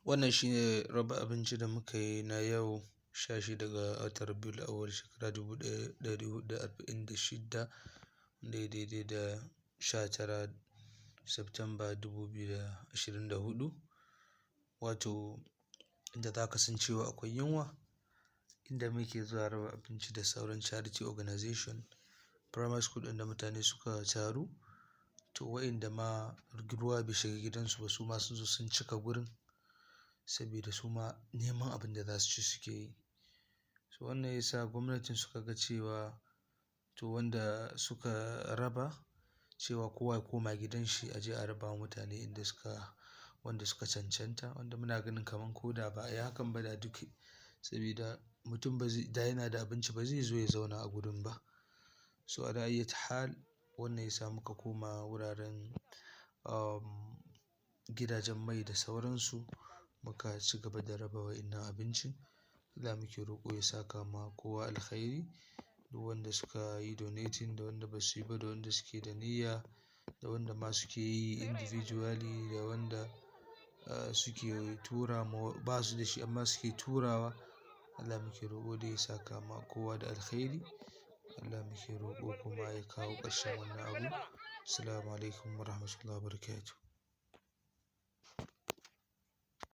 Wannan shine raba abinci da muka yi na yau 16 ga watan Rabiul Awwal shekara 1446, wanda ya daidai da 19 Septemba 2024. Wato inda za ka san cewa akwai yunwa, inda muke zuwa raba abinci da sauran charity organization, primary school ɗin da mutane suka taru. To wa'inda ma ruwa bai shiga gidansu ba, su ma sun zo sun cika gurin saboda su ma neman abin da za su ci suke yi. So wannan ya sa gwamnatin suka ga cewa to wanda suka raba cewa kowa ya koma gidan shi a je a raba wa mutane inda suka wanda suka cancanta, wanda muna ganin kaman ko da ba a yi hakan ba da duk, saboda mutum ba zai da yana da abinci ba zai zo ya zauna a gurin ba. So ala ayyati hal, wannan ya sa muka koma wuraren gidajen mai da sauransu muka ci gaba da raba wa'innan abincin. Allah muke roƙo ya saka ma kowa alkhairi, duk wanda suka yi donating da wanda ba su yi ba, da wanda suke da niyya, da wanda ma suke yi individually, da wanda suke tura ma ba su da shi amma suke turawa. Allah muke roƙo da ya saka ma kowa da alkhairi. Allah muke roƙo kuma ya kawo ƙarshen wannan abu. Assalamu alaikum warahmatullahi wabarakatuh.